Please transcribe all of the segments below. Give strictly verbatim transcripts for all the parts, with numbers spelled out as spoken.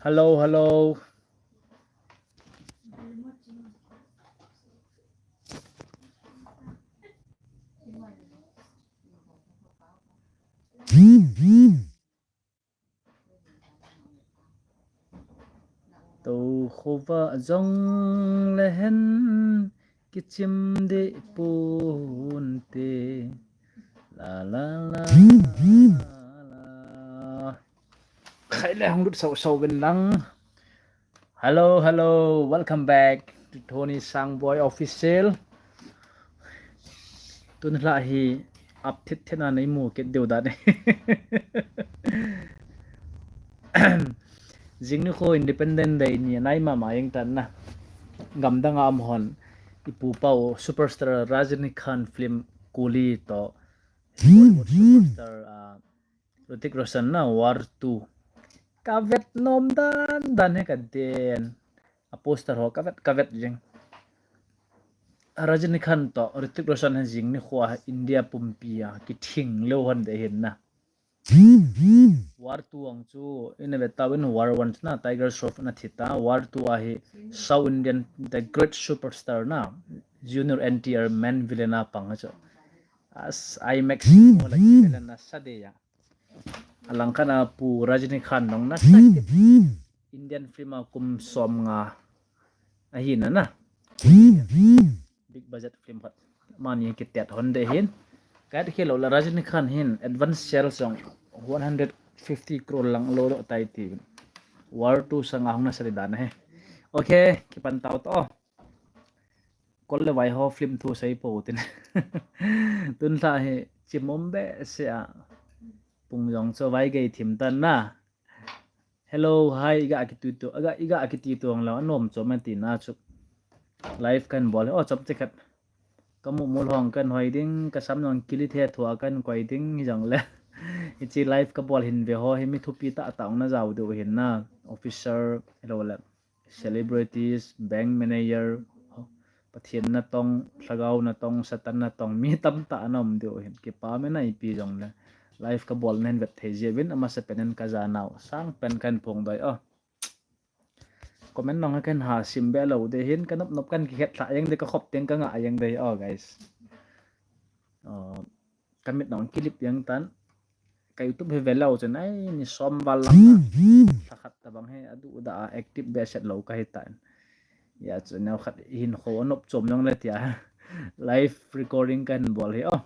Hello, hello. Tou khovah jong lehen kichim deh ponte. La la la la. Khai le hung lut sau sau vin lang. Hello, hello, welcome back to Tony Sangboi Official. Tun hla hi up thit thit na nei mu kit deu dan. Jing ni kho Independent Day ni nai mama jeng tan na. Gamdang a um hon ipu pau superstar Rajinikanth film Coolie to Bollywood superstar uh, Hrithik Roshan na War two. Ka vet nom dan dan he ka den. A poster ho ka vet ka vet jing. Rajinikanth to Hrithik Roshan he jing ni kho India pumpi a kithing leu hon de hin na. War two ang chu in a vet tawin War one na Tiger Shroff na thita. War two a hi South Indian the great superstar na Junior N T R main villain a pang chu. As IMAX mo la villain na sa de ya. Alang kana pu Rajinikanth nong na sa Indian film a kum som nga ahi na na. Big budget film khat. Mani kitet hon de hin. Kat khelo la Rajinikanth hin advance sales jong one hundred fifty crore lang lo lo tai ti. War two sanga hung na sari dan he. Okay, kipan tau to. Kol le vai ho film thu sei po tin. Tun tha he chimom be se a. Pung jong cho vai gei thim tan na. Hello, hi, iga kiti tu, aga iga kiti tu ang lo anom chom ati na chu. Live kan bol. Oh, chom che khat. Ka mu mu long kan hoi ding, ka sam nong kili the thua kan koi ding hi jong le. Hichi live ka bol hin ve ho hi mi thupi ta ta na jau deu hin na. Officer, hello le. Celebrities, bank manager, Pathian natong, Lhagao natong, Satan natong, mi tamtah ana um diu hin. Kipa me na ipi jong le. Live ka bol nen vet thei jia vin, amasa pen en ka ja nau. Sang pen kan phong doi o. Comment nong kan ha sim be lo de hin, ka nop nop kan ki het thla yang de ka khop teng ka nga yang de o, guys. Ka mit nong kilip yang tan. Ka YouTube hi ve lo chun ai ni som val lang ta. Thakhat ta bang he adu da active be set lo ka hi tan. Ya chu neo khat hin kho nop chom nong le tia. Live recording kan bol hi o.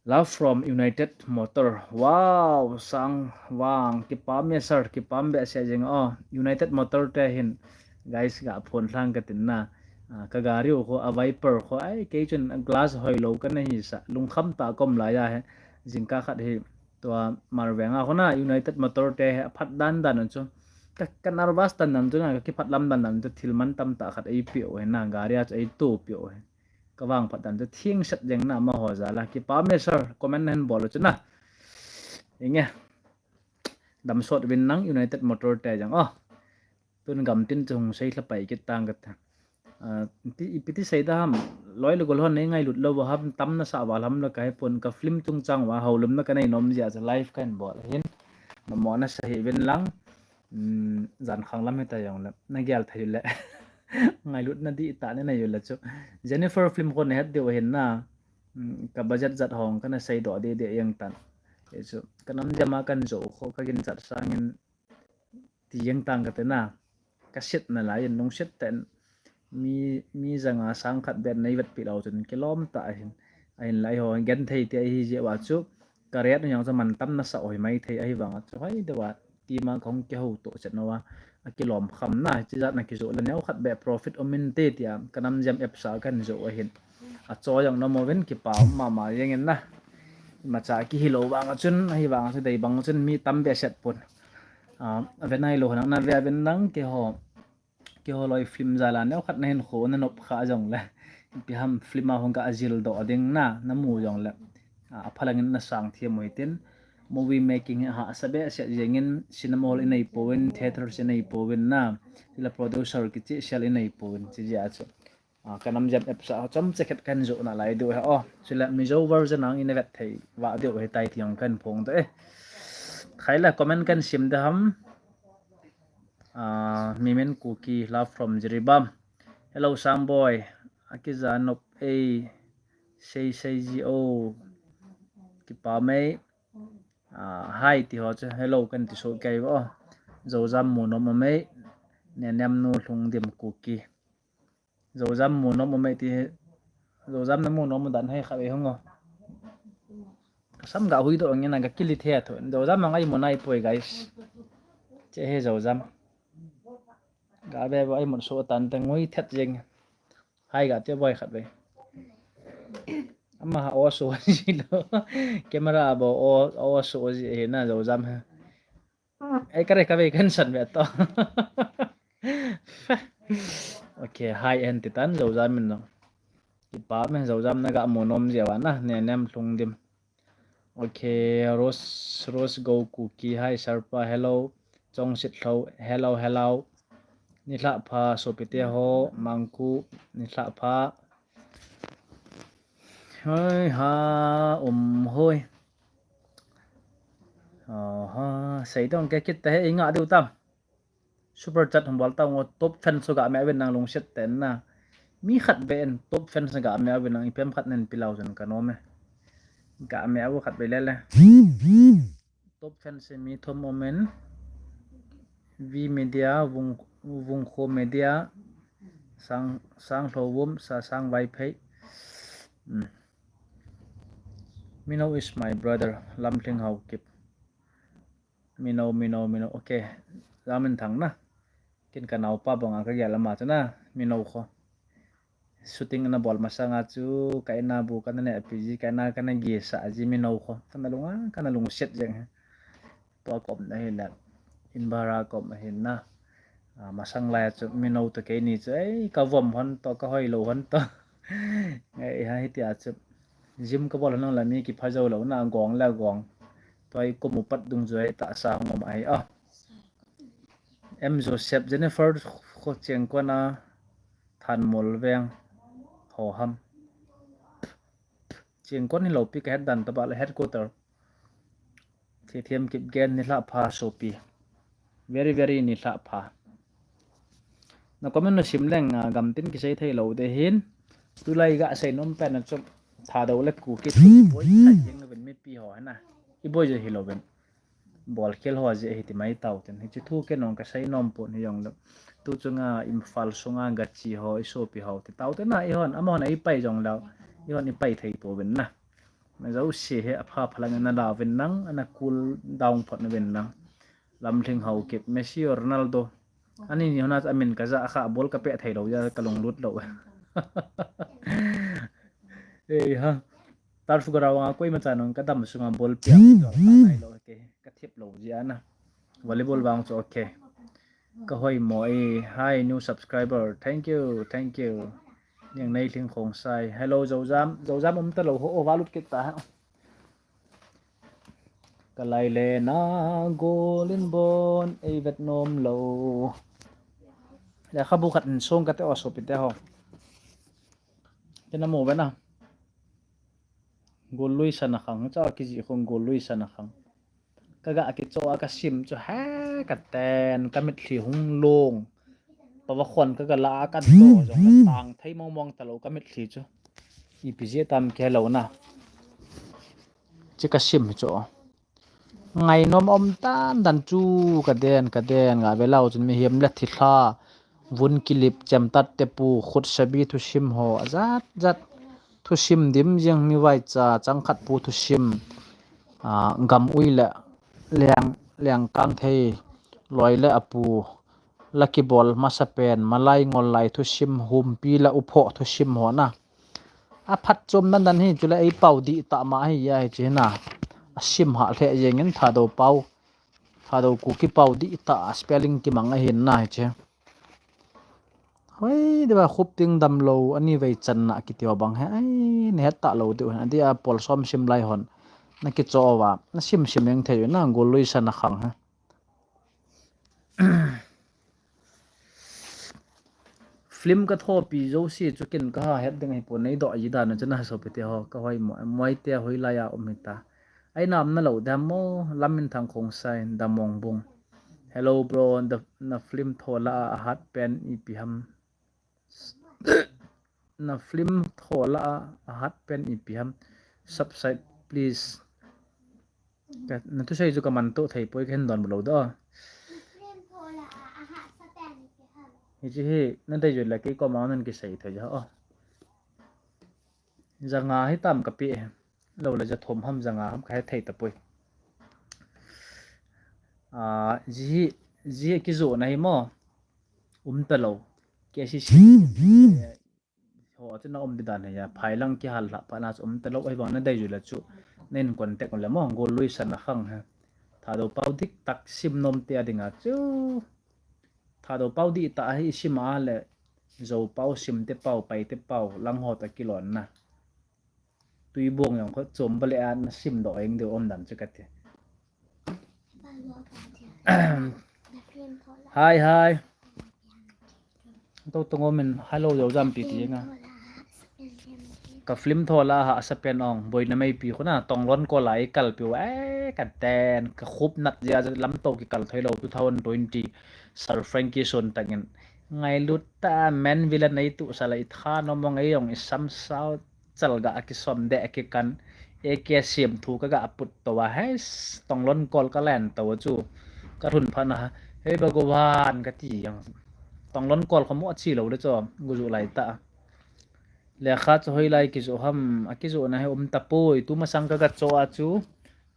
Love from United Motor. Wow, sang wang kipam ya sir, kipam be se jing o. United Motor te hin guys ga phone thlang ka tin na. Ka gari u kho a Viper kho ai kei chun glass hoi lo ka na hi sa lungkham ta kom la ya he jingkah khat hi tua Marveng a kho na United Motor te he phat dan dan chu ka nervous tan dan chu na ka kiphat lam dan dan chu thil man tam ta khat ei pi o he na gari a chu ei tu pi o he ka vang phat dan chu thing set jeng na ma ho ja la kipam e sir comment hen bol chu na inge dam sot vin nang United Motor te jang o. Tun gam tin chu hung sei thla pai kit tang ka ta. Ti ipi ti sei da ham loi le gol hon nei ngai lut lo ham tam na sa val ham la kai pon ka film chung chang wa ho lum na ka nei nom jia cha live kan bol hin. Ma mo na sa hi vin lang. Jan khang lam hi ta jong le na gial thai le. Ngai lut na di ta ne na yu la chu. Jennifer film ko ne het de hin na. Ka budget jat hong ka na sei do de de yang tan. Chu ka nam jama kan jo kho ka gin jat sangin ti jeng tang ka te na ka set na lai in nung set ten mi mi janga sang khat bet nei vet pi lo chun kilom ta hin a hin lai ho gen thei ti ahi je wa chu ka ret yang cha man tam na sa oi mai thei ahi vang chu hai de wa ti ma kong ke ho to chet no wa a kilom kham na chi jat na ki jo la neo khat be profit o min te tia ka nam jam app sa kan jo a hin a cho yang na mo ven ki pa ma ma jeng in na ma cha ki hi lo vang chun ahi vang chu dei bang chun mi tam be set pun a ve nai lo hang na ve a ven nang ke ho ke ho loi film jala neo khat na hin kho na nop kha jong le ipi ham film a hong ka ajil do ding na na mu jong le a phalangin na sang thiam ui tin movie making ha sa be se jengin cinema hall inei po in theater se nei po in na tila producer ki chi sel inei po in chi ja chu ka nam jam app sa chom che khat kan jo na lai du ha o chila Mizo version ang in vet thei wa deu he tai tiang kan phong de khai la comment kan sim de ham Uh, Mimin Kuki, love from Jiribam. Hello, Sangboy. Akija nop ei, sei sei ji o. Kipa mei. Uh, hi ti ho chu hello kan ti so kai o. Zozam mu nom mei. Nenem nu Lhungdim Kuki. Zozam mu nom mei ti. Zozam na mu nom dan hai kha ve hung o. Kasam ga hui do ngin ga kili the tho. Zozam ngai mu nai poi, guys. Che he Zozam. Ga be bo ai mun so tan te ngui thet jeng. Hai ga te boi khat be. Ama ha o so ji lo. Camera bo o o so ji he na Zozam ha. Ai kare ka be kan san be to. Okay, hi en ti tan Zozam min no. Kipa me Zozam na ga mu nom je wa na Nenem Lhungdim. Okay, Rose, Rose Go Kuki, hi, Sarpa, hello. Chongsit Lho, hello, hello. Nilhah pha, sopite ho, Mangku, nilhah pha. Hoi ha, um, hoi. Aha, sei dong ke kit te he, inga diu tam. Super chat hung bol tau ngo, top fan so ga me uvin nang lungset ten na. Mi khat be en top fan so ga me uvin nang ipem khat nen pilau jan ka nom e. Ga me u khat be le le. Top fan se mi thom omen. V Media, Vung, Vungkho Media, Sang, Sang Lho Vum, Sa Sang Vaiphei. Hmm. Mino is my brother, Lamthling Haokip. Mino, Mino, Mino. Okay. Zamin thang na. Kin ka naupa banga ka gel ama chu na. Mino kho. Shooting ana bol masanga chu ka ina bu ka na ne P G ka ina ka na gi sa ji Mino kho. Ka na lunga, ka na lungset jeng he. To kom na hi na. In bara kom hin na. Ah, masang lai chu Mino to keini chu ei ka vom hon to ka hoi lo hon to. Ei ha hitia chu. Gym ka bol hon la mi ki pha jo lo na gong la gong. Toi ko mu pat dung joi ta sa ngom ai a. M Joseph Jennifer kho cheng ko na Thanmol Veng ho ham. Cheng ko ni lo pi ka het dan ta ba le headquarter. Thithiam Kipgen nilhah pha sopi. Very very nilhah pha. Na comment na sim leng, ah, gamtin kisei thei lo de hin. Tulai ga sei nom pen na chu Thadou le Kuki thu boi khat jeng uvin mipi ho na. I boi je hi lo uvin. Bol khel ho je hi ti mai tau ten. Hi chu thu ke nong ka sei nom pon hi jong le. Tu chunga Imphal sunga ga chi ho i sopi ho ti tau te na i hon. Ama hon i pai jong lau. I hon i pai thei po uvin na. Na jo si he a pha pha lang na la uvin nang, ana cool down phot na uvin nang. Lamthling Haokip, Messi or Ronaldo. Ani ni hona amin ka ja kha bol ka pe thei lo ja ka lunglut lo. Ei ha. Turf ground a koima cha nong ka dam sunga bol pia jo ka nai lo ke ka thip lo ji ana. Volleyball vang chu okay. Ka hoi mo e. Hi new subscriber. Thank you, thank you. Niang Nei Thling Khongsai. Hello Zozam. Zozam um ta lo ho o valut kit ta ha. Ka lai le na golin bon ei vet nom lo. Le kha bu khat in song ka te o sopi te ho. Te na mo ve na. Golui sana khang cha ki ji khong golui sana khang. Ka ga ki cho a ka sim chu ha ka ten ka mit thli hung long. Pa va khon ka ga la ka to jong ka tang thei mong mong ta lo ka mit thli chu. I pi je tam ke lo na. Chi ka sim chu. Ngai nom om tan dan chu ka den ka den nga ve lau chun mi hiam le thi thla. Vun kilip chem tat te pu khut sabi thusim ho a zat zat. Thusim dim jeng mi vai cha chang khat pu thusim. Ah, gam ui le leng leng kang thei loi le a pu. La kibol masa pen malai ngol lai thusim humpi la upho thusim ho na. A phat chom nan dan hi chule ei pau di ta ma hi ya hi chi na. A sim ha lhe jeng in Thadou pau. Thadou Kuki pau di ta spelling kimang a hin na hi chi. Hoi, de ba khup ting dam lo, ani vei chan na ki tio bang he. Ai, ne het ta lo de, a di a pol som sim lai hon. Na ki cho wa, na sim sim leng thei na, gol lui sa na khang he. Film ka thopi jo si chu kin ka ha het ding hi po nei do ji dan chu na so pi te ho, ka hoi mo, moi te hoi lai a um hi ta. Ai nam na lo dam mo, Lam Min Thang Khongsai, Damong Bung. Hello bro, the, na film thola a hat pen ipi ham. Na film thola a hat pen ipi ham. Subscribe please. Ka, na thusei chu kaman to thei poi, kahin donbut lou da. Hiche hi nadei jui le kei koma nan kisei thei ja o. Janga hitam kape. Lou le jathum ham janga ham kahe thei tapoi. A, ji hi, ji hi kijona hi mo. Umtalou. K C C. Ho chu na um di dan hi a. Phailang kihal lha pa na chu umtalou. Ahivang nadei jui le chu. Nahin contact le mo. Golui Sanakhang hi. Thadou pau diktak sim nom te a dinga chu. Thadou pau dihtah hi isim a le. Zou pau, Simte pau, Paite pau, lang ho toh kilonna. Tuibong jong kho chom bale a nasim doh eng deu um dan chu kati. Hi, hi. To tong um in hello Joujam pi ti nga. Ka film thola a hahsa pen ong, boina meipi khu na, Tonglon kol a ikal piu, eh, katen, kakhup nat jeh a lamto kikal thei lou, two thousand twenty, Sir Frankie Son tangin. Ngailut ta, men vila nei tu sala itha no mo ngai jong isam sao, chalga akisom de akikan, A K sim thu kaga put to a, hei, Tonglon kol kalen to chu. Ka thun phat na, hei Bhagwan kati jong. Tonglon kol kho mo achi lou le chu, guju lai ta. Lekha chu hoilai kijoh ham, akijoh na hi um tapoi, tumasang kaga cho a chu,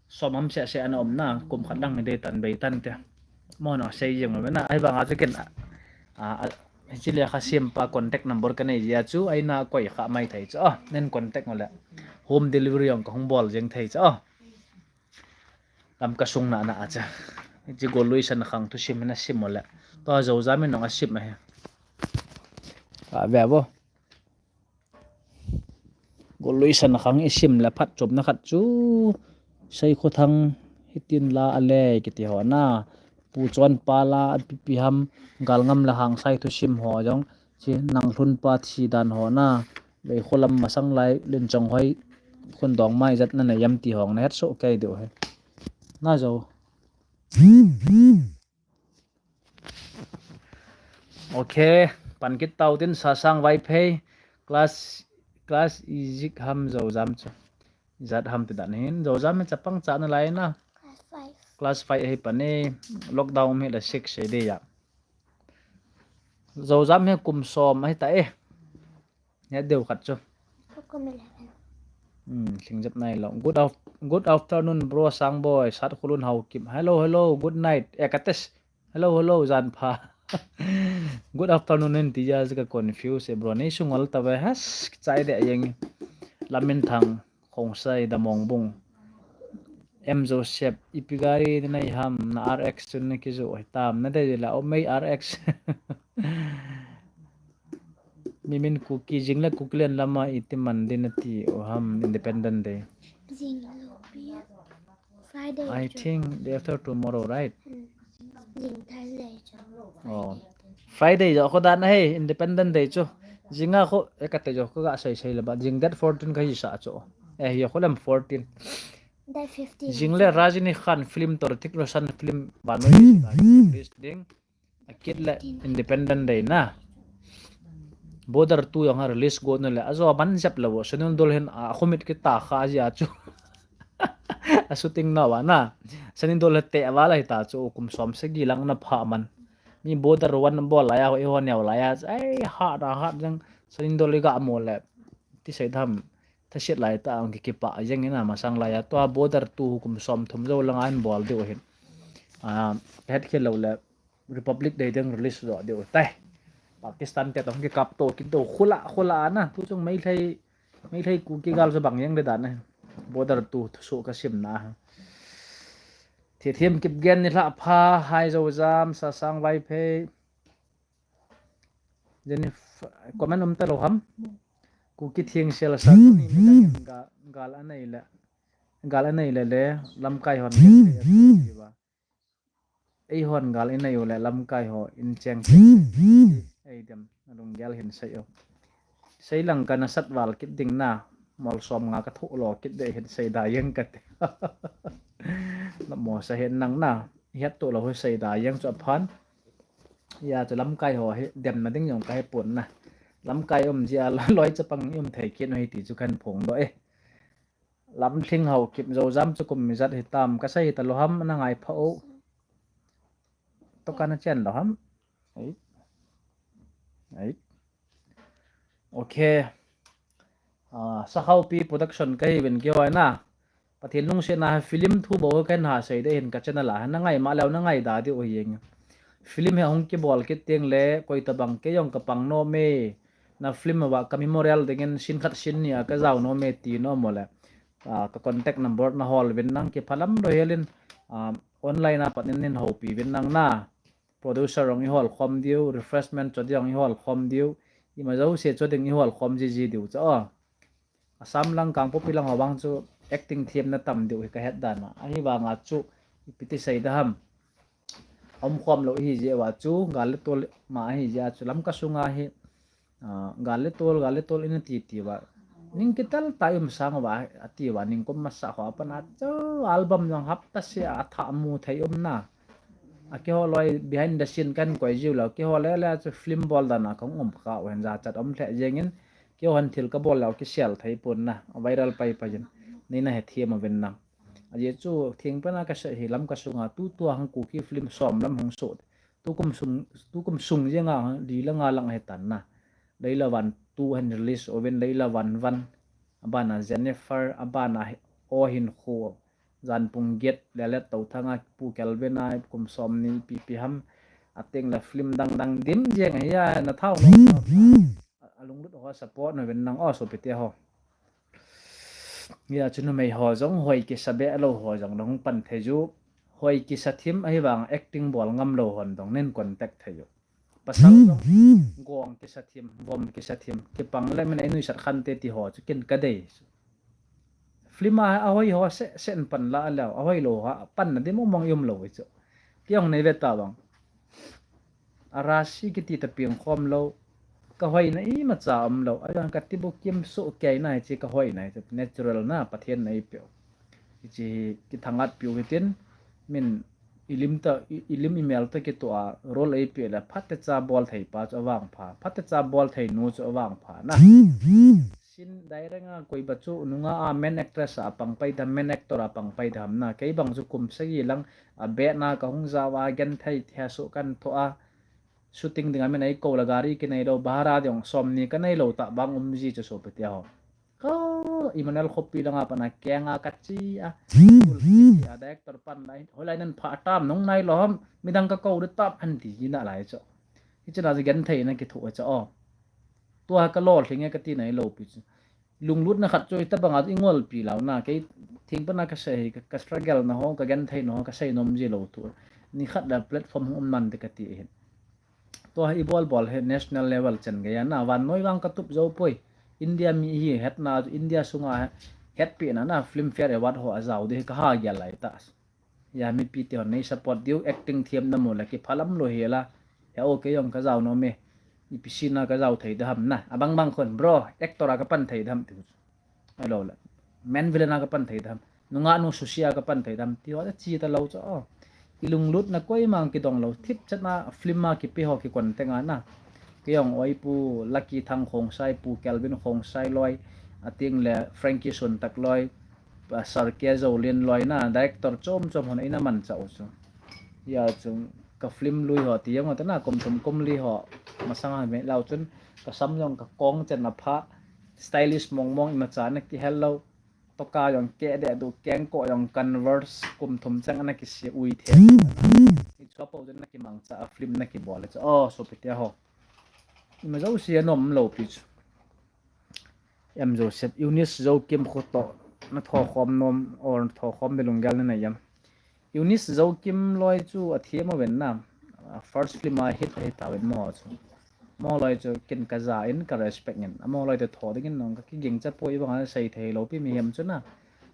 som ham seh seh ana um na, kum khat lang ni dei tan bei tan te. Mo na sei jeng lo na, ahivang a chu ken, a, a, hiche lekha sim pa contact number kanei jeh a chu, aina koi kha mai thei chu, a, nen contact ngo le. Home delivery jong kahung bol jeng thei chu, a. Lam kasung na na a chu. Hiche Golui Sanakhang thusim hi nasim mo le. Tua Joujam in nong asim ahi. Ka ve vo. Golui Sanakhang isim le phatchomna khat chu, Seikhothang hitin la ale kiti ho na, Pu Chonpa la, ipi ipi ham, Galngam le Hangsai thusim ho jong, hiche Nanglhunpa thi dan ho na, Veikholam masang lai, Linchonghoi, Khundongmai jat nanei em ti ho nahet soh kei diu ahi. Na jo. Ok, pan kit tau tin Sasang Vaiphei, class, class ijat ham Joujam chu. Ijat ham ti dan hin, Joujam hi chapang cha nalai na. Class five. Class five ahi pan e, lockdown hi la six ahi de ya. Joujam hi kum som ahi ta e. Nge deu khat chu. Kum eleven. Hmm, thing jep nai lo. Good af-, good afternoon, bro Sangboi, Satkholun Haokim. Hello, hello, good night. Eh, kates. Hello, hello, jan pha. Good afternoon, nen ti ja ka confuse, eh, bro. Nei sungol ta ve, has, chai de yeng. Lamin thang, Khongsai, Damongbung. M Joseph, ipi gari nei ham, na R X chun na kijoh hitam, nadei la, o mei R X. Mimin Kuki, jing le Kukiland lama iti man ding nati u ham Independent Day. Jing lo pi. Friday I chu. Think day after tomorrow, right? Hmm. Jing Thursday chu. Oh. Friday. Friday jo kho dan ahi, Independent Day chu. Jing a kho, eh, kate jo kho ga sei sei le ba. Jing date fourteen kahi sa chu. Eh, jo kho lam fourteen. Date fifteen. Jing le Rajini Khan film toh Hrithik Roshan film banoi release ding. Akit le Independent Day na. Border two jong a release go na le. Ajo ban jep lou. Sunil Deol hin a khomit kita kha jia chu. A shooting na va na. Sunil Deol te va la hita chu kum som sagi lang na pha man. Mi Border one bol la ya, eiho neo la ya. Ai, ha da ha jang. Sunil Deol ga mo le. Ti sei tham. Thaset lai ta ang ki kipa jeng ina masang lai a. Tua Border two kum som thum jo lang a hin bol diu hin. A, het khel lou le. Republic Day ding release jo diu tai. Pakistan te tong kikap to kit to khula khula na. Tu chung Meitei, Meitei Kuki gal jo bang jeng de dan na. Border two thusoh kasim na. Thithem Kipgen ni lha pha, hi Joujam, Sasang Vaiphei. Jennifer, comment um ta lou ham. Kuki Theng sel sa tu ni mi dang in ga, gal anei le. Gal anei le le, lamkai hon. Ei hon gal inei u le lamkai ho in cheng thei. Ei dem, na lunggel hin sei u. Sei lang kana sat val kit ding na, mol som nga ka thoh lo kit de hin sei da jeng kate. Na mo sa hin nang na. Hiat to lo hi sei da yang chu aphan. Ya chu lamkai ho hi demna ding jong kahe pon na. Lamkai um jia loi chapang um thei kit no hi ti chu kahin phongdoh e. Lamlhing Haokip, Zojam chu kum ijat hitam, kasei hita lou ham, na ngai pha o. To kana chen lou ham. Ei. Ei. Okay. Ah, Sakhaopi Production kahi uvin kihoi na. Pathen lungsetna film thu bou kahin ha sei de hin ka channel a. Na ngai ma leu na ngai da diu hi jeng. Film hi hung kibol kit teng le koi tabang kei jong ka pang nom e. Na film a ka memorial dingin scene khat scene ni a ka jao nom e ti nom mo le. Ah, ka contact number na hol uvin nang kiphalam lou helin, ah, online a pat nin nin houpi uvin nang na. Producer jong i hol khom diu, refreshment cho ding jong i hol khom diu, ima jouse cho ding i hol khom jiji diu cho. Assam lang Kangpokpi lang ho vang chu acting thiam na tam diu hi ka het dan a. Ahivanga chu ipi ti sei da ham. Om khom lou hi jeh uva chu gal le tol ma hi jeh a chu Lamka sunga hi, ah, gal le tol, gal le tol ina ti ti uva. Ning kitel ta um sang uva ati uva, ning kum masa ho a pat a chu album jong hapta sia a tha mu thei um na. A keiho loi behind the scene kan koi jiu lou, keiho le le chu film bol dan a kong um kha u hen jachat um lheh jeng in, keiho han thil ka bol lou kisel thei pon na, viral pai pai jin. Nei na hethem uvin na. Ajeh chu thengpen a ka sei hi Lamka sunga tutua hung Kuki film som lam hung so. Tukum sung, tukum sung jenga li le nga lang hitan na. Leilavan two hin release uvin, Leilavan one. Abana Jennifer, abana O Hin Kho. Janpung Get, Lelet Touthanga, Pu Kelvin a, kum som ni pi pi ham. Ateng le film dang dang dim jeng ahi a, na thao no. A, alunglut ho support na uvin nang o sopi te ho. Ya chu numei ho jong hoi kisa be lou ho jong nahung pan thei ju. Hoi kisa thim ahivang acting bol ngam lou hon dong nin contact thei ju. Pasal jong gong kisa thim, vom kisa thim, kipang le min ei nuisat khan te ti ho chu kin ka dei. Film a, ahoi ho se, se an pan la leu, ahoi lou ha, pan na di mong mong i um lou hi chu. Kei jong nei ve ta vang. A rasi kiti ta piang khom lou, ka hoina imacha um lou, a jong ka tibu kim su kei na hi chi ka hoina hi chu, natural na, Pathen na ei peh u. Hi chi hi kithangat piu hitin, min i lim ta, i, i lim i mel ta kitoh a, role ei peh le, phatecha bol thei pa chu avang pha, phatecha bol thei nu chu avang pha na. Sin direct a koi ba chu nunga a main actress a pang pai dam, main actor a pang pai dam na. Kei bang chu kum sagi lang a bet na ka hung jao a, genthei thei su kan tho a. Shooting ding a min ei ko la gari kinei lou, bahara ding som ni ka nei lou ta bang um ji chu sopi te ho. Ka Imanel khopi langa pat a keng a ka chi a. Kul ki a director pan lai. Hoi lai nan pha tam nong nai lou ham, midang ka ko de tam an ti ji na lai chu. Hi chu na genthei na kitho chu o. Tua ka lol thing e ka ti nai lou pi chu. Lunglutna khat chu hitabang a i ngolpi lou na, kei thengpen a ka sei hi, ka, ka struggle na ho, ka genthei na ho, ka sei nom ji lou thu. Ni khat la platform hung um man te ka ti hin. Tua hi i bol bol hi national level chan gei a na, vannoi vang ka tup jou poi. India mi hi hetna, India sunga hetpina na, Filmfare Award ho a jao di hi ka ha gel lai ta. Ya, mipi te hon nei support diu, acting thiam na mo la kiphalam lou hi la. Ya, okay, jong ka jao nom e. Ipi sina ka jao thei da ham na. Abang bang khon, bro, actor a ka pan thei da ham ti. Hello la. Main villain a ka pan thei da ham. Nunga nu susia ka pan thei da ham. Ti ho ta chi ta lou chu. Oh. I lunglutna koima kidong lou. Thip chat na film a kipe ho ki contact a na. Kei jong oi Pu Lucky Thang Khongsai, Pu Kelvin Khongsai loi, ating le Frankie Suntak loi, Sir K Zolin loi na, director chom chom hon eina manchah u chu. Ya chu ka film lui ho ti jong ta na, kum thum kum li ho masang a me lou chun ka sam jong ka kong chen na pha, stylish mong mong imacha na kihel lou. Toka jong keh deh du, kengkoh jong Converse kum thum chang ana kisi ui the. I chua po jong na kimangcha a film na kibol le chu. Oh, sopi te ho. Ima jouse a nom lou pi chu. Em Joseph, Eunice Zokim khu toh na thokhom nom or na thokhom be lunggel na nei em? Eunice Zokim loi chu a thiam a ven na. A first film a hit ahi ta ven mo chu. Mo loi chu kin ka ja in ka respect in. Amo loi te tho ding in nong ka kiging cha poi bang a sei thei lou pi mihem chu na.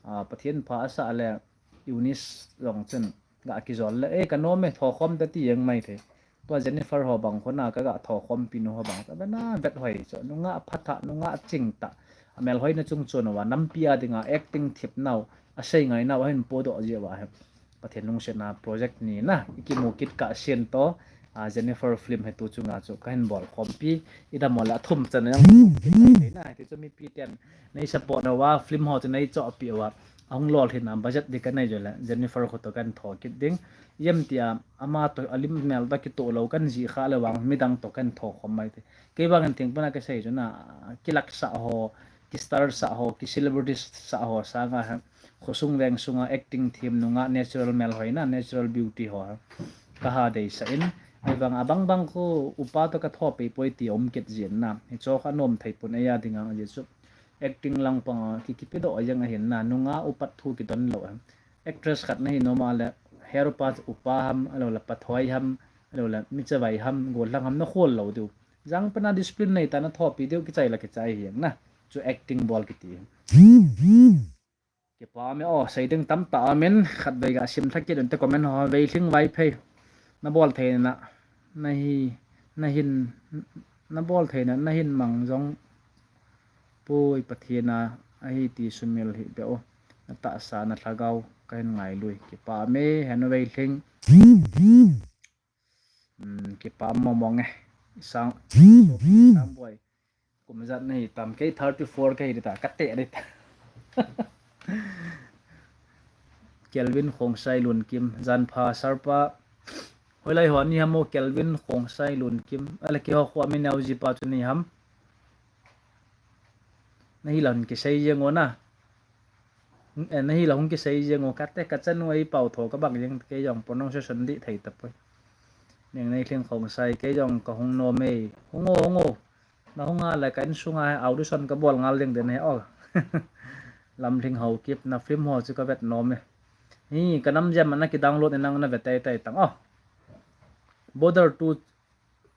A, Pathen pha a sa le Eunice jong chun ga kijol le, "Eh, ka nom e, thokhom ta," ti jeng mai thei. Tua Jennifer ho bang khona ka ga thokhom pi nu ho bang. Ka bena vet hoi chu. Nunga phatah, nunga chingtah. A melhoina chung chon uva, nampi a dinga acting thip nau, a sei ngai nau, a hin podoh ji uva hem. Pathen lungsetna project ni na, ikimu kit kah sen toh, a, Jennifer film hi tu chunga chu kahin bol khompi, idam mo le athum chan na, na, ti chu mipi ten nei support nauva, film ho chu nei chohpeh uva, ahung lolhinna budget ding kanei joh le Jennifer kho toh kahin tho kit ding. Ijemtia ama toh alim mel toh kitoh lou kahin jih khah le vang midang toh kahin tho khom mai te. Kei vang in thengpuna kasei chu na, kilaksah ho, kistar sah ho, kicelebrity sah ho sanga hi, khosung veng sunga acting thim nunga natural melhoina, natural beauty ho hi kaha deisah in, ahivang abang bang khu upa toh katho pei poi ti um kit jin na, hicho kha nom thei pon, eia dinga ajeh chu acting lang panga ki, kipedoh jeng ahin na, nunga upat thu kidon lou hi. Actress khat nahi nom a le, her upa, upa ham, ahilou le pathoi ham, ahilou le michavai ham, gollhang ham nakhol lou diu. Jangpena discipline neitah a nathopi diu, kichai la kichai hi na. Chu acting bol kiti. Kipa me o, sei ding tamtah aumin, khatvei gasem lha kit unte comment ho, Veilhing Vaiphei. Nabol theina, nahi, nahin, nabol theina, nahin mang jong poi, Pathen a, ahi ti sumil hih beh o. Natahsa, nalhagao kahin ngailui. Kipa me, Henu Veilhing. Hmm, kipa mong mong e. Sang, Sangboi. Kum ijat nahi tam, kei thirty four kahi ding ta, kateh ding ta. Kelvin Khongsai Lunkim, janpha sir pa. Hoilai ho nahi ham o, Kelvin Khongsai Lunkim. Ahile keiho kho a mi neo ji pa chu nahi ham. Nahi la hung kisei jeng o na. Eh, nahi la hung kisei jeng o, kate kachanu eipao tho kabang jeng, kei jong pronunciation dih thei tapoi. Neng Neilhing Khongsai, kei jong kahung nom e. Hung o, hung o. Nahung a le ka insunga audition kabol ngal ding den ahi o. Lamlhing Haokip, na film ho chu kavet nom e. Hi, kanam jam a nakidownload e, nang nave tei tei tang o. Border two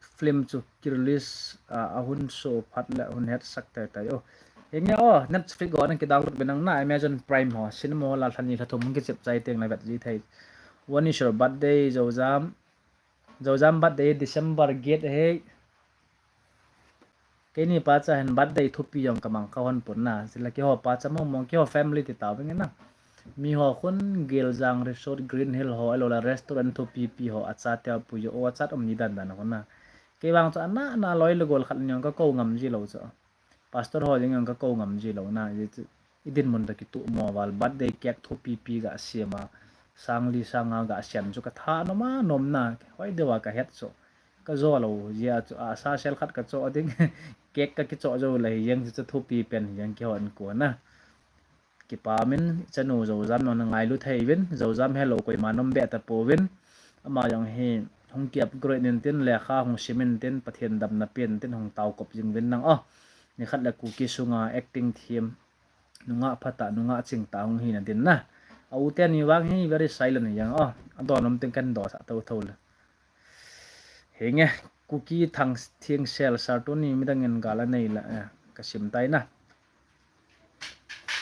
film chu kirelease, ah, ahun so phat le ahun hetsak tei tei o. Hinge o, Netflix ho nakidownload be nang na, Amazon Prime ho, cinema hall a lha ni lha thum hung kichep chai teng navet ji thei. Vanisher birthday, Jojam, Jojam birthday December get ahi. Keini pacha hin birthday thupi jong kamang kahon pon na. Chule keiho pacha mong mong, keiho family ti tao ving na. Miho khun Geljang Resort, Green Hill ho, ahilou le restaurant thupi pi ho, achat tia pui jo, o achat um ni dan dan ho na. Kei vang chu ana, ana loi le gol khat jong kakou ngam ji lou chu. Pastor ho jong kakou ngam ji lou na. Ijeh chu idinmun toh kitoh mo val, birthday cake thupi pi gasem a, sang li sang nga gasem chu katha nom a nom na, hoi deuva kahet chu. Kajo lou jeh a chu, asa sel khat kachoh ding, cake kakichoh jou le hijeng chu, chu thupi pen hijeng keiho in kona. Kipa min, chanu Jojam nangho nangailu thei uvin, Jojam helou koima nom be tapouvin. Ama jong hi hung ki upgrade intin, lekha hung sim intin, Pathen damna pen tin hung taokop jing uvin nang o. Nikhat le Kuki sunga acting thim, nungah phatah, nungah chingtah hung hina din na. A u teni vang hi very silent hi jeng o. Adon um tin kahin dosah thotho le. Hinge, Kuki Thang Thingsel sir, tuni midang in gal anei la, eh, kasim tai na.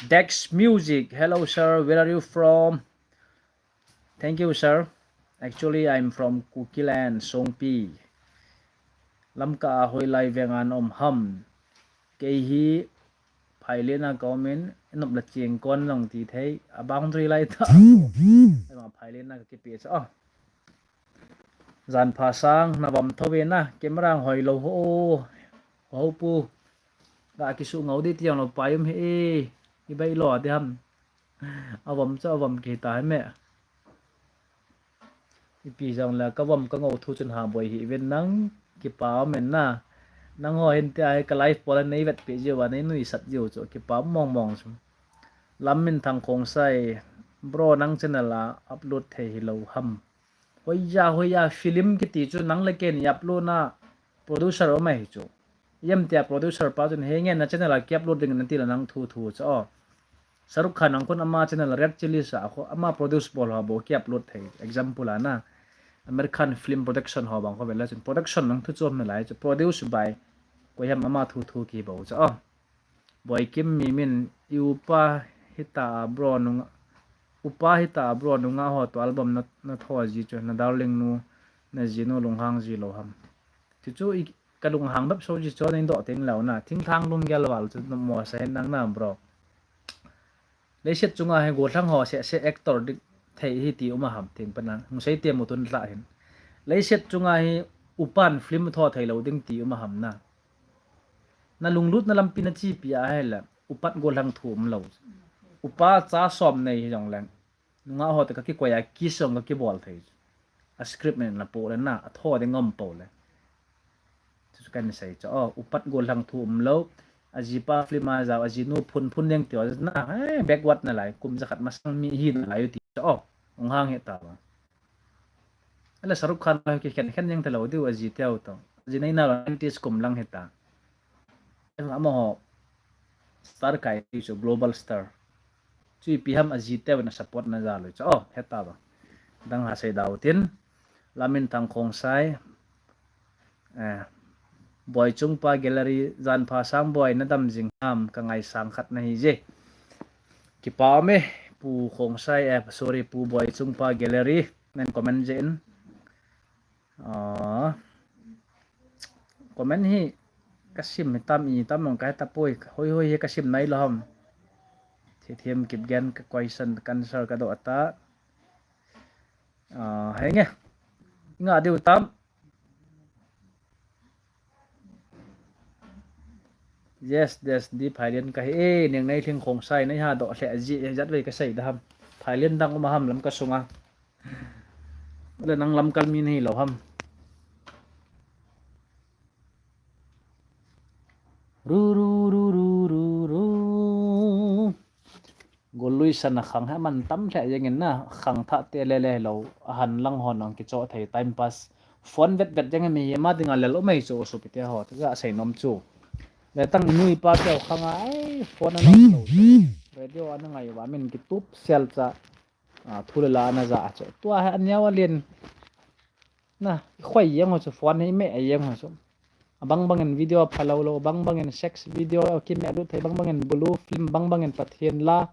Dex Music, hello sir, where are you from? Thank you sir. Actually, I'm from Kukiland, Songpi. Lamka a hoilai veng a na um ham? Kei hi Phailen a ka um in, inop le cheng kon jong ti thei, a boundary lai ta. Ama Phailen a kakipe cha o. Janpha sang, na vom tho ve na, camera hoi lou ho, ho pu. Ga kisu ngau di ti jong lou pai um hi e, i bai lo di ham. A vom cha, a vom kei ta hi me. Ipi jong le ka vom ka ngou thu chun ha boi hi ven nang, kipa um in na. Nangho hin tia hi ka live bol a nei vetpi jiu va, nei nuisat jiu chu, kipa um mong mong chu. Lamminthang Khongsai, bro nang channel a upload thei hilou ham? Hoiya, hoiya, film kiti chu nang le ken i upload na, producer um ahi chu. Ijemtia producer pa chun, henge na channel a ki upload ding nati la nang thu thu cha o. Shahrukh Khan ang khun ama channel Red Chilli sa khu, ama produce bol ho bou ki upload thei. Example a na, American film production ho bang khu vela chun production nang thu chom nalai chu, produce by koi ham, ama thu thu kibou cha o. Boikim Mimin, i upa hita a bro nunga, upa hita a bro nunga ho toh album na, na tho ji chu, na darling nu, na jinu lunghang ji lou ham? Ti chu i, ka lunghang bep so ji chu, nei doh teng lou na, thinglhang lunggel val chu, na mo sa hin nang na bro. Leiset chunga hi gollhang ho seh seh actor dik thei hi ti um a ham, thengpen a hung sei te mu tun la hin. Leiset chunga hi upan film tho thei lo ding ti um a ham na. Na lunglutna lampi na chepi a hile, upat gollhang thu um lo. Upa cha som nei hi jong leng, nungah ho te ka kikoi a kiss jong ka kibol thei. A script nen na po le na, a tho ding um po le. Chu chu kan sei chu. Oh, upat gollhang thu um lo. A jipa film a jao, a jinu phun phun ding ti na, eh, backward na lai, kum jakhat masang mi hi na lai u ti chu. Oh, hung hang hi ta ba. Ala Shahrukh Khan la kikhen khen jeng ta lo diu a ji teu to. A ji nei na lo nineties kum lang hi ta. Amaho star kai ti chu global star. Chu ipi ham a ji teu na support na ja lo chu. Oh, he ta ba. Dang ha sei dau tin. Laminthang Khongsai. Eh, Boichungpa Gallery, jan pha Sangboi, na dam jing ham, ka ngaisang khat na hi je. Kipa me, Pu Khongsai, eh, sorry, Pu Boichungpa Gallery, nen comment je in. Ah, comment hi ka sim hi tam i tam long ka he ta poi, hoi hoi hi ka sim nai lo ham. Thithem Kipgen ka question ka answer ka doh ta. Ah, henge. Nga diu tam. Yes, yes, Di Phailian ka hi e, Nengneilhing Khongsai nei ha doh lheh ji, jat vei ka sei da ham. Phailian dang um a ham lam ka sunga. Le nang lam kal mi nei lo ham. Ru, ru, ru, ru, ru, ru. Gollui san a khang he man tam lheh jeng in na, khang thah te le le lo, a han lang hon ang kicho thei time pass. Phone vet vet jeng e mi ma dinga lel umei chu sopi te ho, ja sei nom chu. Le tang nui pa te khang a, ai, phone a nom lo. Radio a na ngai va min kitup sel cha, a, thu le la a na ja chu. Tua he a neo a lien. Na, i khoi jeng ho chu, phone hi i meh jeng ho chu. A bang bang in video pha lo lo, bang bang in sex video, ki meh lut thei, bang bang in bulu film, bang bang in Pathen la.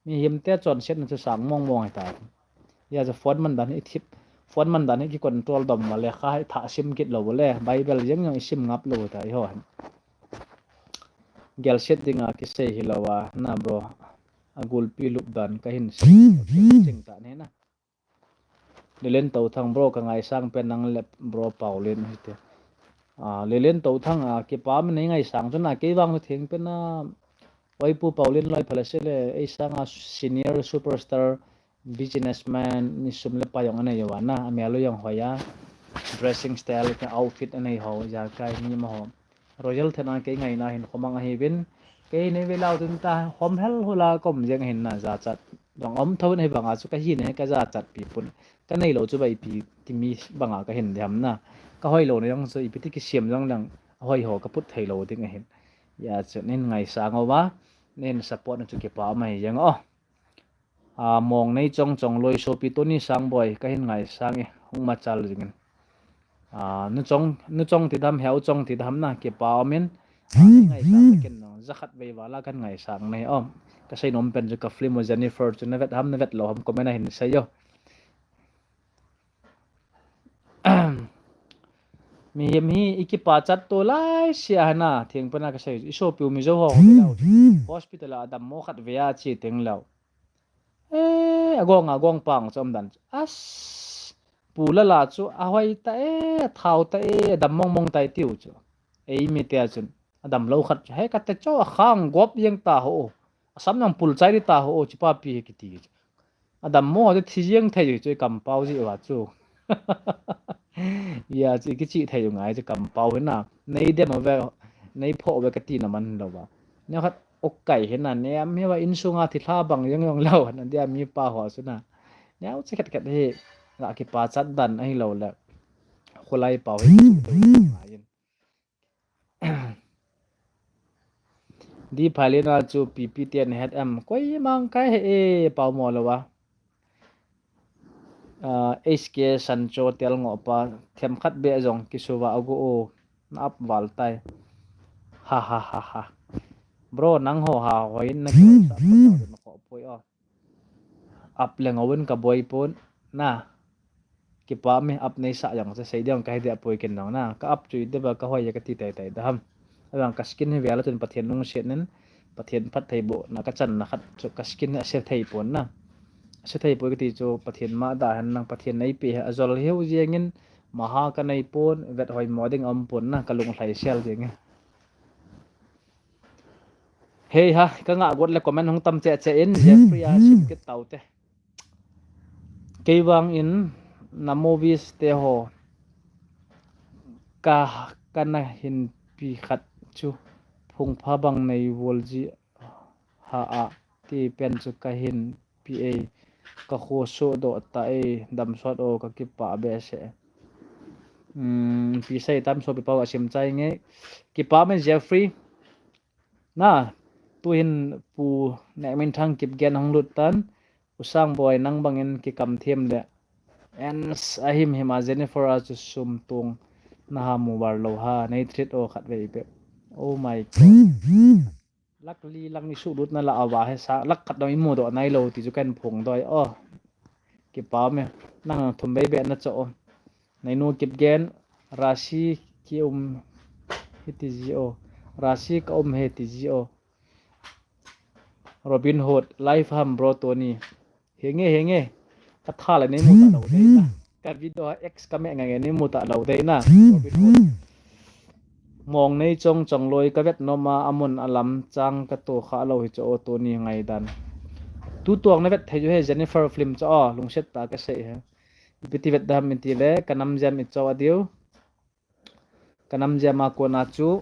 Mihem te chonset na chu sang mong mong hi ta. Ya chu phone man dan hi thip, phone man dan hi ki control dom ma le kha hi tha sim kit lo le, Bible jeng jong i sim ngap lo ta i ho. Gel set ding a ki sei hi lo a, na bro. A gulpi lup dan ka hin sei. Ching ta ne na. Lelen Touthang bro, ka ngaisang pen nang le bro Paulin hi te. Ah, Lelen Touthang, ah, kipa min nei ngaisang chu na, kei vang chu theng pen a, Waipu Paulin loi phala se le, ei sanga senior superstar businessman, ni sum le pai jong anei uva na, a mel u jong hoi a, dressing style, outfit anei ho, ja kai ni ma ho. Royal Then a kei ngaina hin khomang ahi vin. Kei nei ve lau tun ta hom hel hula kom jeng hin na jachat. Dong om thou nei vanga chu ka hi nei ka jachat pi pun. Ka nei lo chu bai pi ti mi banga ka hin diham na. Ka hoi lo nei jong chu ipi ti kisiam jong dang hoi ho ka put thei lo ding ahin. Ya chu nin ngaisang uva. Nin support na chu kipa mai jeng o. A, mong nei chong chong loi sopi Tony Sangboi, ka hin ngaisang e, hung machal jingin. A, nu chong, nu chong ti dam, heu chong ti dam na, kipa umin. A, ngaisang na ken no, jakhat vei vala kan ngaisang nei om. Ka sei nom pen chu ka film u Jennifer chu na vet ham, na vet lo ham, comment a hin sei o. Mihem hi i kipa chat to lai sia hana, theng pen a ka sei, i sopi u Mizo ho, hospital a dammo khat vei a chi teng lo. Eh, a gong a gong pang chu um dan chu. As, pu lala chu a hoi ta e, a thau ta e, a dam mong mong tai tiu chu. Ei mi te a chun, a dam lo khat chu, he ka te chu a khang gop jeng ta ho. A sam nang pul chai di ta ho, chi pa pi he kiti chu. A dammo ho chu thi jeng thei chu, i kampau ji uva chu. Ya, chu i kichi thei u ngai chu kampau hi na. Nei dem uve, nei pho uve ka ti na man lo va. Neo khat ok kai hi na, nem hi va insunga thilha bang jong jong lo na dia mi pa ho chu na. Neo chi khat khat hi, la kipa chat dan ahi lo le. Khulai pau hi chu ngai in. Di Phailin a chu P P T N het em. Koi mang kai he e pau mo lo va. Ah, H K Sancho tel ngo pa them khat be jong kisuva agu o. Na ap val tai. Ha ha ha ha. Bro, nang ho ha hoi na ki sa pa ta na ko poi o. Ap le ngawin ka boi pon na. Kipa mi ap nei sa jong sa sei diang ka hi dia poi ken nong na. Ka ap chui de ba ka hoi ka ti tai tai da ham. Abang ka skin hi vela tun Pathen nung siat nen. Pathen phat thei bo na ka chan na khat chu ka skin a se thei pon na. se thei poi kati chu Pathen ma da hen lang, Pathen nei pe hi ajol hiu jeng in, maha ka nei pon, vet hoi mo ding um pon na, ka lunglhai sel jeng e. Hei ha, ka ngah got le comment hung tam che che in, Jeffrey a sim kit tau te. Kei vang in na movies te ho ka, ka na hin pi khat chu phung pha bang nei vol ji ha a ti pen chu ka hin pi ei ka kho so do ta ei dam sot o ka kipa be se. Um, pi sai tam so pi pau a sim chai nge kipa me Jeffrey na tu hin pu ne min thang kip gen hong lut tan. Usang boy nang bangin kikam thiam le. Ens a him him a Jennifer a chu sum tung na ha mu var lo ha nei treat o khat vei pe. Oh my God. Lak li lang i su lut na la awa he sa lak khat dong i mu do nai lo ti chu kan phong doi o. Kipa me nang thum vei be na cho o. Nei nu kip gen rasi ki um he ti ji o. Rasi ka um he ti ji o. Robin Hood live ham bro Tony. Henge henge. Ka tha le nei mu ta lo dei na. Ka video ha X ka me ngai ngai nei mu ta lo dei na. Robin Hood. Mong nei chong chong loi ka vet nom a amun alam chang ka to kha lo hi cho Tony ngai dan. Tu tuang na vet thei ju he Jennifer film cho o lungset ta ka sei he. Ipi ti vet dam in ti le ka nam jam i cho a diu. Ka nam jam a kona chu.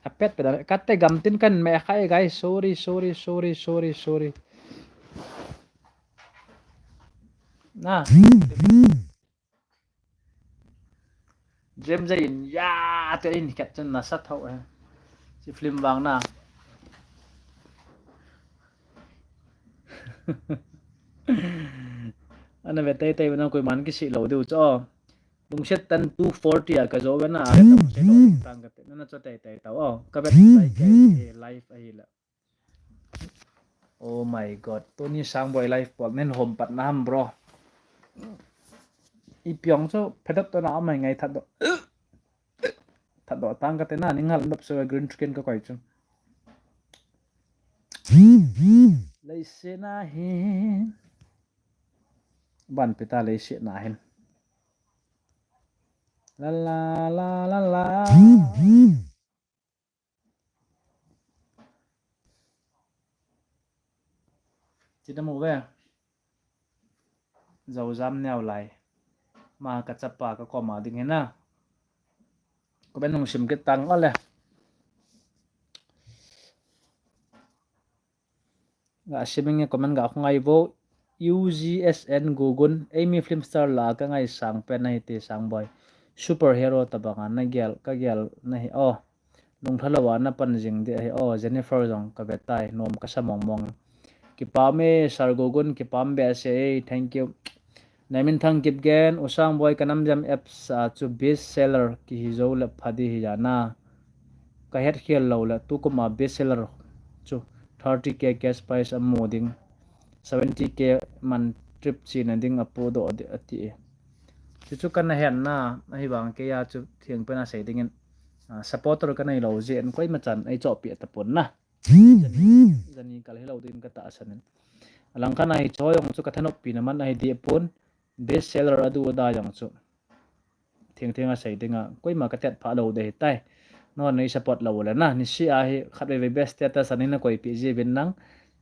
A pet pet a ka te gam tin kan me khai guys. Sorry, sorry, sorry, sorry, sorry. Na. Jam jai in ya te in ket chun na sa tho he. Si film vang na. Ana ve tai tai na koi man ki si lo diu cho. Lungset tan two forty a ka jo ve na a ve ta se lo ding tang ka te na na cho tai tai tau o ka ve tai kai he live a hi la. Oh my God, Tony Sangboi live pol nen hom pat na ham bro. I piong chu phedat to na amai ngai that do. That do tang ka te na ning hal nop so green screen ka koi chu. Lei se na hin. Ban pita lei se na hin. La la la la la. Ti na mu ve. Zau zam neo lai. Ma ka chapa ka koma ding hina. Ko ben nung sim kit tang ole. Ga siming comment ga khong ai vo. U G S N Gugun, Amy Film Star la ka ngai sang pen na hi te sang boy. Super hero tabanga na gel, ka gel na hi o. Lungthalo a na pan jing de hi o. Jennifer jong ka ve tai, nom ka sa mong mong. Kipam e, Sir Gugun, kipam be se, thank you. Naiminthang Kipgen, Usang Boy, Kanamjam apps a chu best seller kihi jou le pha di hi jana. Ka het khel lou le tukum a best seller chu thirty K cash prize amu ding, seventy K man trip chena ding apodoh ding ati e. Chu chu kana hetna ahivang kei a chu thengpen a sei dingin, ah, supporter ka neilou jeh in koima chan ei chohpeh tapon na. Jani, jani kal hilou ding ka tahsan in. Alangkhat a hiche jong chu ka thanoppi na man ahi deh pon, best seller adu ada jong chu thengtheng a sei dinga koima ka tet phah lou ding ahitai. Nangho nei support lou le na, niseh a hi khatvei vei best status a nei na koipeh jeh uvin lang,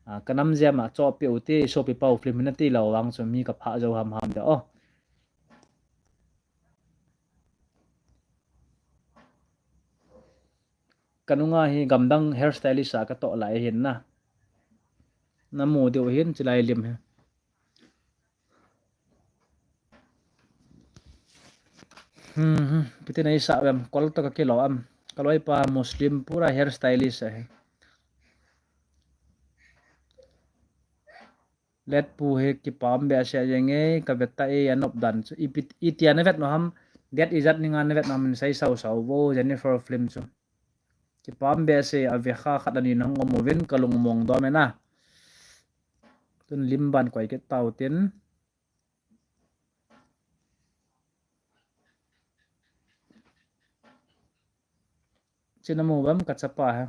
ah, Kanamjam a chohpeh u te, sopi pau film hi nati lou vang chu mi ka phah jou hamham de o. Kanunga hi gamdang hairstylist a katoh lai ahin na. Namu diu ahin chulai lim hi. Hmm, hmm. Ipi ti neisah uvem, kol toh kakilou am. Kaloipa Muslim pura hairstylist ahi. Letpu hi kipam behseh jenge, ka vet ta e, anop dan chu. Ipi, itia na vet nom ham, date ijat ninga na vet nom ham, sei sau sau vo, Jennifer film chu. Kipam behseh, ave kha khat ani nahung um uvin, kalung mong dom e na. Tun lim ban koi kit tau tin. Chena mu bam ka chapa ha.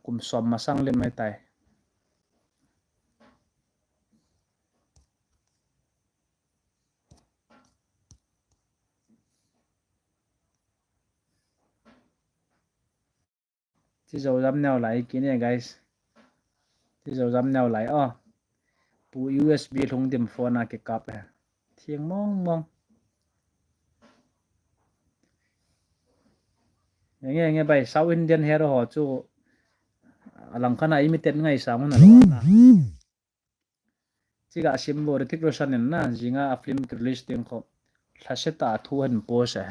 Kum som masang lim ahitai. Ti jo jam neo lai kine, guys. Ti jo jam neo lai, oh. Pu U S B lhung dim phone a kikap e. Thiang mong mong. Nge, nge bai, South Indian hero ho chu. Alang khat a imitate ngai sang un alo na. Chiga sim vo Hrithik Roshan in na, jinga a film release ding kho. Lhase ta thu hen post e.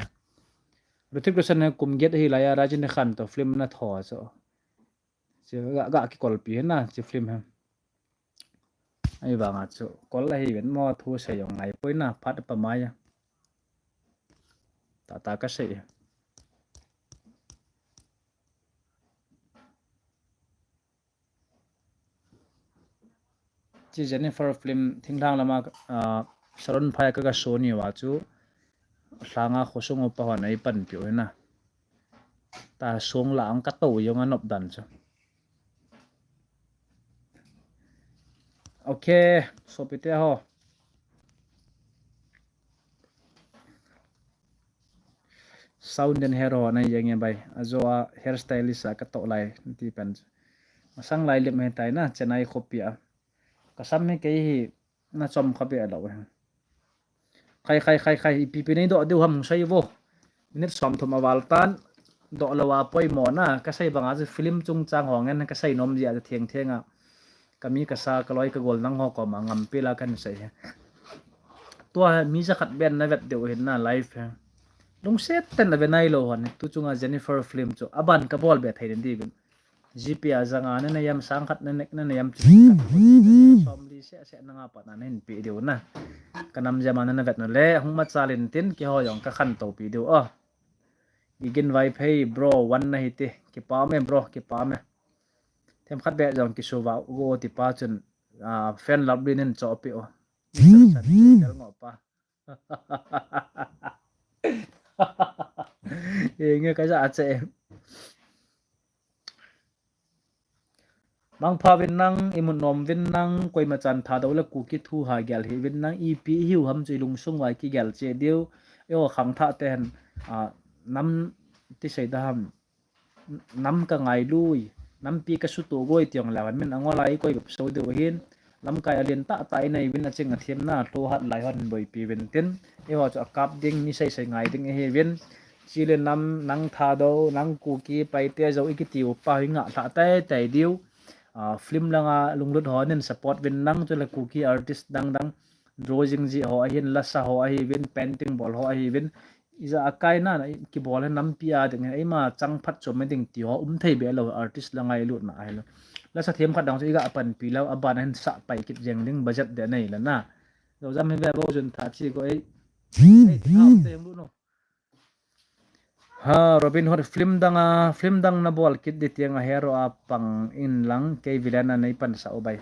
Hrithik Roshan in kum get hi lai a Rajinikanth to film na tho chu. Chi ga, ga kikolpi na, chi film he. Ahivanga chu, kol ahi ven mo thu sei jong ngai poi na, phat pa mai a. Ta ta ka sei. Chi Jennifer film thinglhang lama, ah, salon phai ka ga so ni va chu lhanga khosung upa hon ei panpi u hina. Ta song la ang ka to jong a nop dan chu. Okay, sopite ho. South Indian hero na jeng e bai. Ajo a hairstylist a ka to lai ti pen. Masang lai lim he tai na Chennai khopi a. Ka sam he kei hi na chom kha be lo he. Khai, khai, khai, khai, ipi pi nei doh diu ham sei vo. Minute som thum a val tan. Doh lo a poimo na, ka sei banga chu film chungchang ho ngen ka sei nom jia chu theng theng a. Ka mi ka sa ka loi ka gol nang ho koma ngam pila kan sei he. Tua mi ja khat ben na vet deu hin na live he. Lungset ten a ve nai lo hon tu chunga Jennifer film chu aban ka bol be thei den di bin. G P a janga na na yam sang khat na nek na na yam chu. Somli se se na nga pat na na hin pi deu na. Ka nam jama na na vet na le hung ma chalin tin ki ho jong ka khan to pi deu o. Gigin Vaiphei bro, one na hi ti. Kipa me bro, kipa me. Them khat be jong ki suva go ti pa chun, ah, fan love rin in cho pi o. Ni san san chu del ngo pa. E nge ka ja che. Mangpha vin nang, imut nom vin nang, koima chan Thadou le Kuki thu ha gel hi vin nang, ipi hiu ham chu ilungsung vai ki gel che diu, eo khang tha te hen, a, nam ti sei da ham, nam ka ngai lui, nampi ka sutu goi tiong la, min angol ai koi bep so diu hin, lamkai alien ta ta inai vin a ching a thiam na, thu hat lai hon boipi vin tin, eo chu a kap ding ni sei sei ngai ding hi vin, Chile nam, nang Thadou, nang Kuki, Paite, Zo i kiti u pa hi ngah lhah tai tai diu. Ah, film langa lunglut ho nin support vin nang chule Kuki artist dang dang. Drawing ji ho ahin, lasa ho ahi vin, painting bol ho ahi vin. Ija akai na, na kibol hi nampi a ding, eima chang phat chom ding ti ho, um thei be lo artist langa i lut na ahi lo. Lasa thiam khat dang chu iga panpi lo, aban hin sa pai kit jeng ding budget de nei la na. Zo jam hi be bo jun tha chi ko ei. Ei, ti na um te jeng lut no. Ha, Robin Hood film dang a, film dang na bol kit di tiang a hero a pang in lang kei villain a nei pan sa u bai.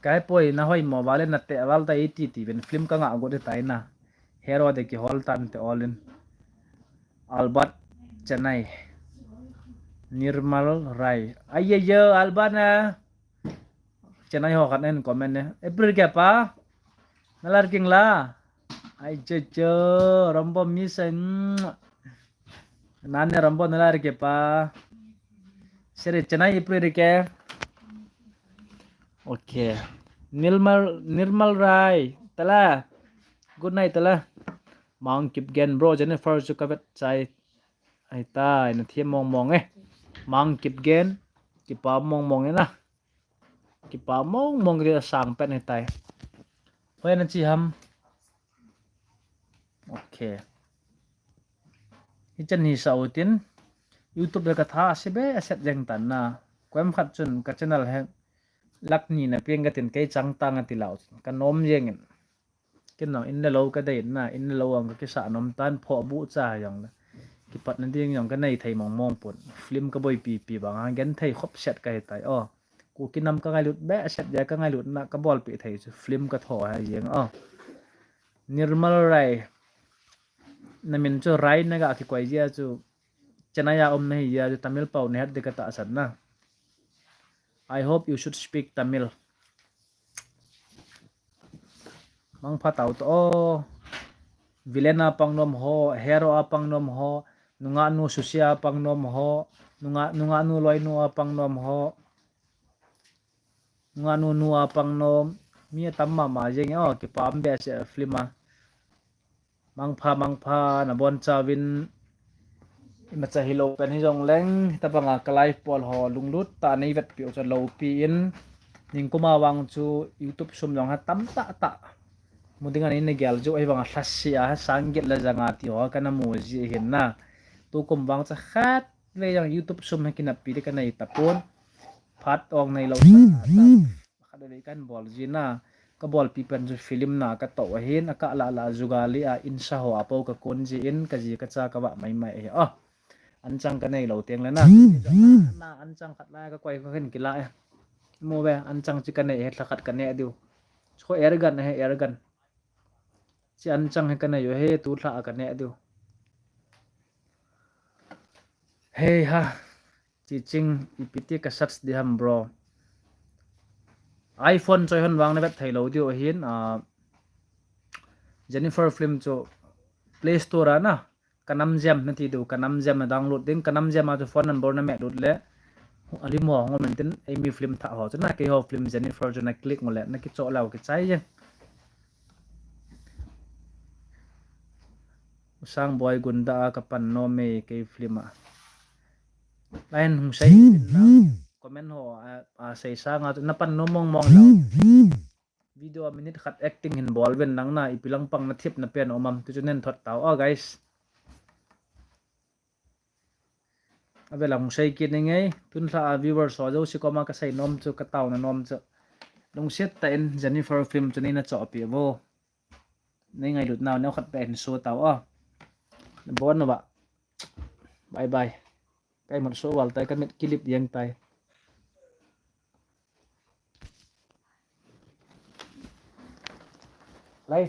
Kai poi na hoi mo vale na te val ta iti ti vin film ka nga go de tai na. Hero de ki hol tan te all in. Albert Chennai. Nirmal Rai. Ai ye ye Albert na. Chennai ho khat en comment ne. April ke pa. Nalar king la. Ai cho cho, rombo mi se, mm. Nane rombo nala rike pa. Sere Chennai ipri rike. Okay. Nirmal, Nirmal Rai. Tala. Good night, tala. Mang Kipgen, bro, Jennifer chu ka vet chai. Ai ta, na thiam mong mong e. Mang Kipgen. Kipa mong mong e na. Kipa mong mong kiti asang pen hitai. Hoi na chi ham. Okay. Hichan hi sa utin. YouTube le ka tha se be set jeng tan na. Koim khat chun ka channel he lak ni na piang ka tin kei chang tang ati lau chun. Ka nom jeng in. Ken nang in le lo ka dei na, in le lo ang ka kisa nom tan pho bu cha jong na. Kipat na ding jong ka nei thei mong mong pun. Film ka boi pi pi bang a gen thei khop set ka hitai o. Kuki nam ka ngailut be set dia ka ngailut na ka bol pi thei chu film ka tho ha jeng o. Nirmal Rai. Na min chu Rai na ga kikoi jia chu Chennai a um na hi jia chu Tamil pau na het de ka ta san na. I hope you should speak Tamil. Mangpha tau to o. Villain a pang nom ho, hero a pang nom ho, nunga nu susia a pang nom ho, Nungah, nungah nu loi nu a pang nom ho. Nungah nu nu a pang nom. Mi atam mama jeng e, o, kipah behseh film a. Mangpha, mangpha, nabonchauvin. Imacha hilou pen hijongleng, hitobanga ka live bol ho lunglut tah a neivetpeh u chu loupi in. Ningkum a vang chu YouTube sum jong ha tam tahtah. Mu ding a nei nagel jiu, ahivanga lhase a, sang get le janga ti ho kana mu ji ahin na. Tukum vang chu khatvei jong YouTube sum hi kineppi ding kanei tapon. Phat ong neilou tah a, khatvei kan bol ji na. Kabolpi pen chu film na katoh ahin, akah lah lah a jugali a insa ho a pou kakon ji in, kaji kacha kavah maimai ahi. O, anchang kanei lou teng le na. Na anchang khat lai kakoi kakhin kila e. Mu ve, anchang chu kanei e, lha khat kaneh diu. Chu air gun ahi, air gun. Chu anchang hi kanei u ahi, tu lha a kaneh diu. Hei ha. Chiching, ipi ti ka search ding ham bro. iPhone choi hon vang navet thei lou diu ahin, a, Jennifer film chu Play Store a na, Kanamjem nati diu, Kanamjem na download ding, Kanamjem a chu phone number nameh lut le, alim ho hung um intin, eimi film thah ho chu na, keiho film Jennifer chu na click u le, nakichoh leu kichai jeng. Sangboi Gunda a kapan nom e kei film a. Line hung sei in na, comment ho a, asei sanga chu napan nom mong mong lou. Video a minute khat acting hin bol uvin nang na, ipi lang pang nathip na pen um am ti chu nen thot tau o guys. Avel a hung sei kit inge, tun lha a viewers ho jouse koma kasei nom chu, kataona nom chu. Lungset tah in Jennifer film chu neina chohpeh uvo. Nei ngailut nau neokhat beh hin show tau o. Nabon uva. Bye bye. Ka imat show val tai, kamit kilip jeng tai.